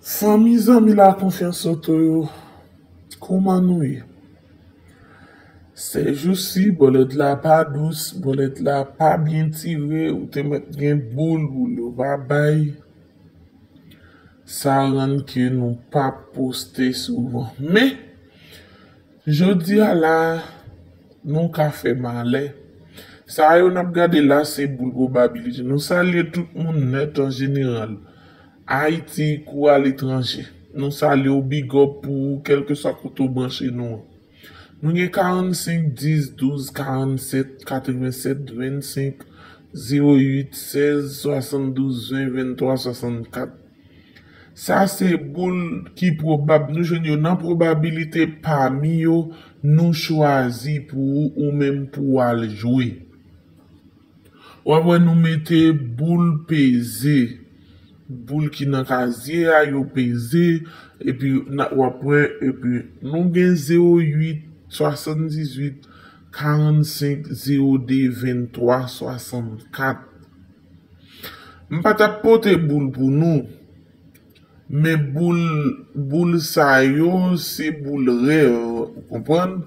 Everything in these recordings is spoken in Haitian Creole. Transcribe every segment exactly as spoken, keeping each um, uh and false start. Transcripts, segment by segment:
Fanmi, zanmi, la konfyans oto yo, kouman nou ye? Sèjousi, bòlèt la pa dous, bòlèt la pa byen tire, ou te mèt gen boul, boul yo pa bay. Sa rann ke nou pa poste souvan. Men, jodi a la, nou ka fè malè. Sa yo n ap gade la, se boul pwobabilite. Nou salye tout moun nèt an jeneral. Ayiti kou aletranje. Nou salye w, big up pou ou, kèlkeswa kote w branche nou an. Nou gen karannsenk, dis, douz, karannsèt, katrevennsèt, vennsenk, zewo uit, sèz, swasanndouz, ven, venntwa, swasannkat. Sa se boul ki pwobab. Nou jwenn yo nan pwobabilite, pami yo, nou chwazi pou ou, ou menm pou w al jwe. W ap wè nou mete boul peze. Boul ki nan kazye a, yo peze. Epi, w ap wè, epi nou gen zewo uit, swasanndizuit, karannsenk, zewo de, venntwa, swasannkat. M pa t ap pote boul pou nou, men boul, boul sa yo, se boul rèv, ou konprann?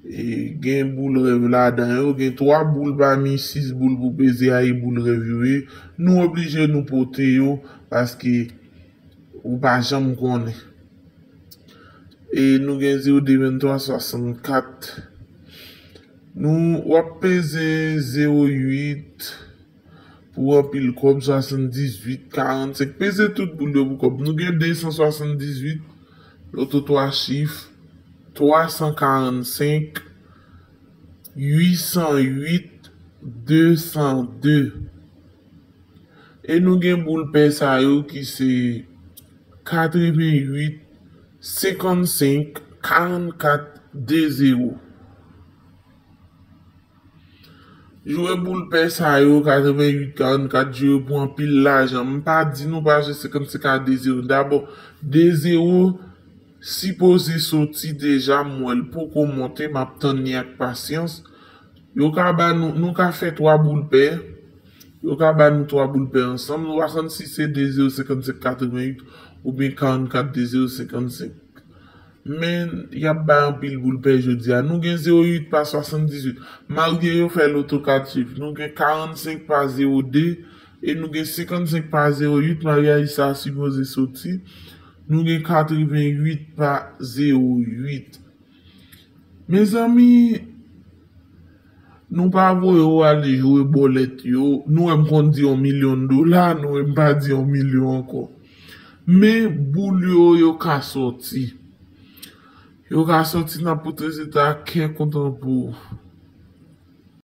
E gen boul rèv ladan yo, gen twa boul pami sis boul pou peze a, e boul rèv yo ye. Nou oblije nou pote yo, paske ou pa janm konnen. E nou gen zewo de, venntwa, swasannkat. Nou, w ap peze zewo uit pou anpil kòb, swasanndizuit, karannsenk. Peze tout boul yo pou kòb. Nou gen desanswasanndizuit, loto twa chif, twasankarannsenk, uitsanyuit, desande. E nou gen boul pè sa yo ki se katrevenyuit, senkannsenk, karannkat, de zewo. Jwe boul pè sa yo, katrevenyuit, karannkat, jwe pou anpil lajan. M pa di nou pa jwe senkannsenk a de zewo. Dabò, de zewo sipoze soti deja, m wè l poko monte, m ap tann li ak pasyans. Yo ka ba nou, nou ka fè twa boul pè. Yo ka ba nou twa boul pè ansanm. Nou pa konn si se de zewo, senkannsenk, katrevenyuit oubyen karannkat, de zewo, senkannsenk. Men, y ap bay anpil boul pè jodi a. Nou gen zewo uit pa swasanndizuit. Malgre yo fè loto kat chif, nou gen karannsenk pa zewo de e nou gen senkannsenk pa zewo uit. Maryaj sa a sipoze soti. Nou gen katrevenyuit pa zewo uit. Mezanmi, nou pa voye w ale jwe bòlèt yo. Nou wè m konn di yon milyon dola, nou wè m pa di yon milyon ankò. Men boul yo, yo ka sòti. Yo ka sòti, n ap pote rezilta, kè kontan pou ou.